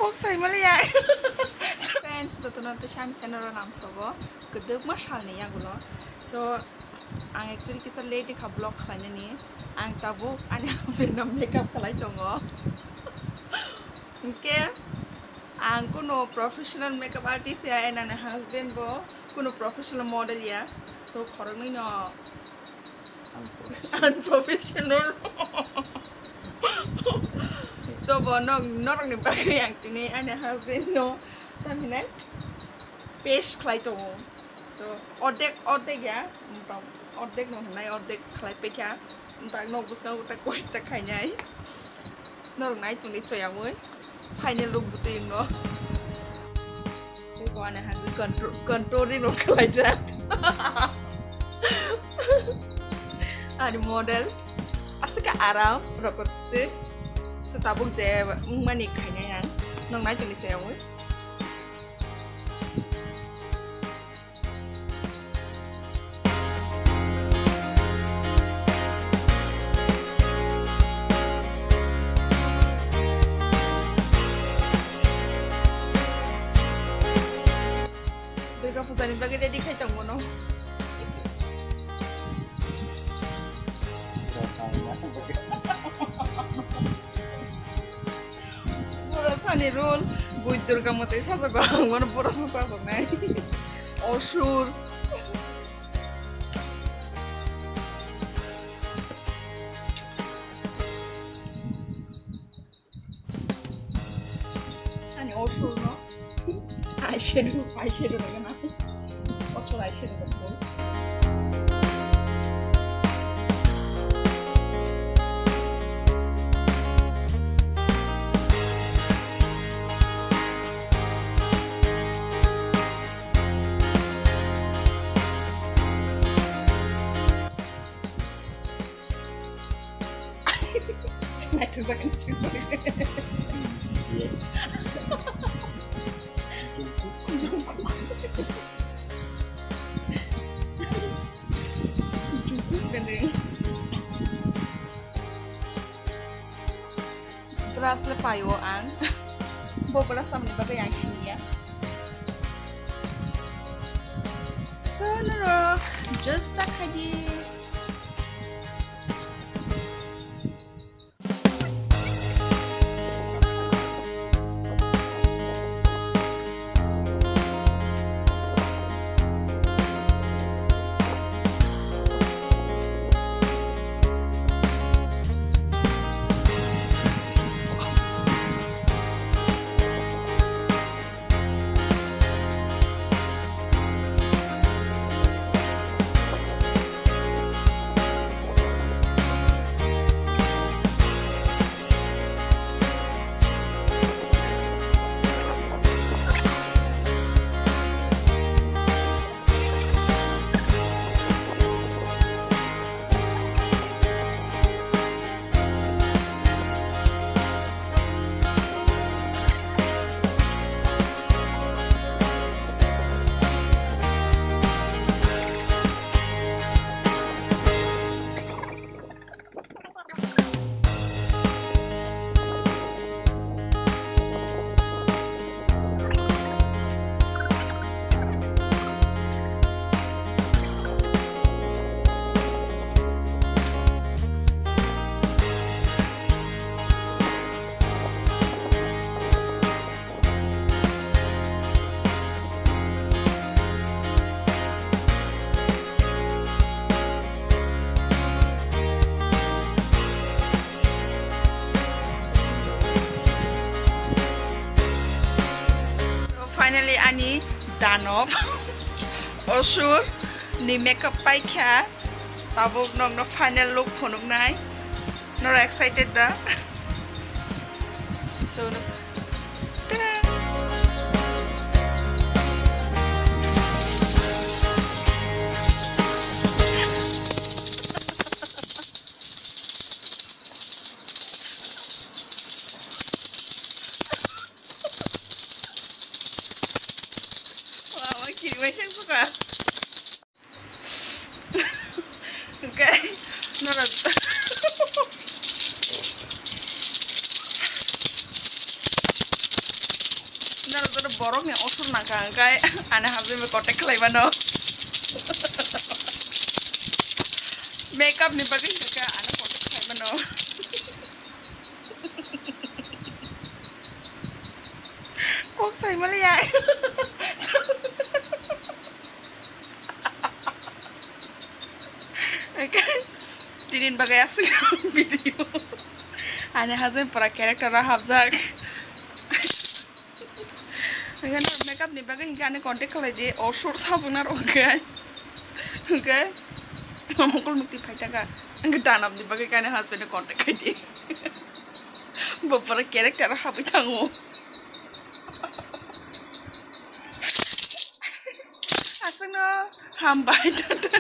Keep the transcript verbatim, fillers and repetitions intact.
Kok sai mali ya. Friends, jotono tei sani channel o namsogo. Kwdwkma salni yagulo. So, ang actually kisa late kha vlog khlainani. Ang tabuk ani husband no makeup khlai tongo. Hwnkhe ang kuno professional makeup artist ya, and ani husband bo kuno professional model ya. So, khoroknwi no unprofessional. To bo nok, norokni bagwi ang tini ani husband no, tamhinai, paste khlai tongo. So, ordek, ordek ya, ordek no hwnai, ordek khlai paikha. Tak nok bwskango tak koi tak khainai. Norok nai tongni choyangwi. Final look bwtwi wngno. Tei bo ani hagwi contouring rok khlaijak. Ani model. Aswk aram rokotwi. So tabuk je wngmani khainai ang. Norok nai tongni choyangwi. Durga puja ni bagwi ready khai tong mano. Bura sani role, bui Durga mwtai sajago, ang mano bura so sajaknai. Osur. Ani osur no. Eyeshadow, eyeshadow lagi na. Osur eyeshadow lagi. Naithok jak ni sing sing. Yes. Jungkook. Jungkook. Jungkook gandeng. Brush le paio ang. Bo brush tamni bagwi ang siniya. So norok just ta khaidi. Finally, ani Danov Osur ni makeup paikha. Tabuk nokno final look phunuknai. Nora excited da? So, ta-da! Wow, ang kiriwai sang suka. Okay. Nora. Borokni osur nangkha hwnkhe ani husband bai contact khlai mano. Makeup ni bagwi hwnkhe ani contact khlai mano. Kok sai maliya. Tinin bagwi aswk video. Ani husband pura character o hapjak. Makeup ni bagwi hwnkhe ani contact khlai di, osur sajwkna rok hwnkhe. Hwnkhe mokol mukti phai thangkha. Hwnkhe danam ni bagwi ani husband no contact khai di. Bo pura character o habwi thango. Aswkno hambai tata.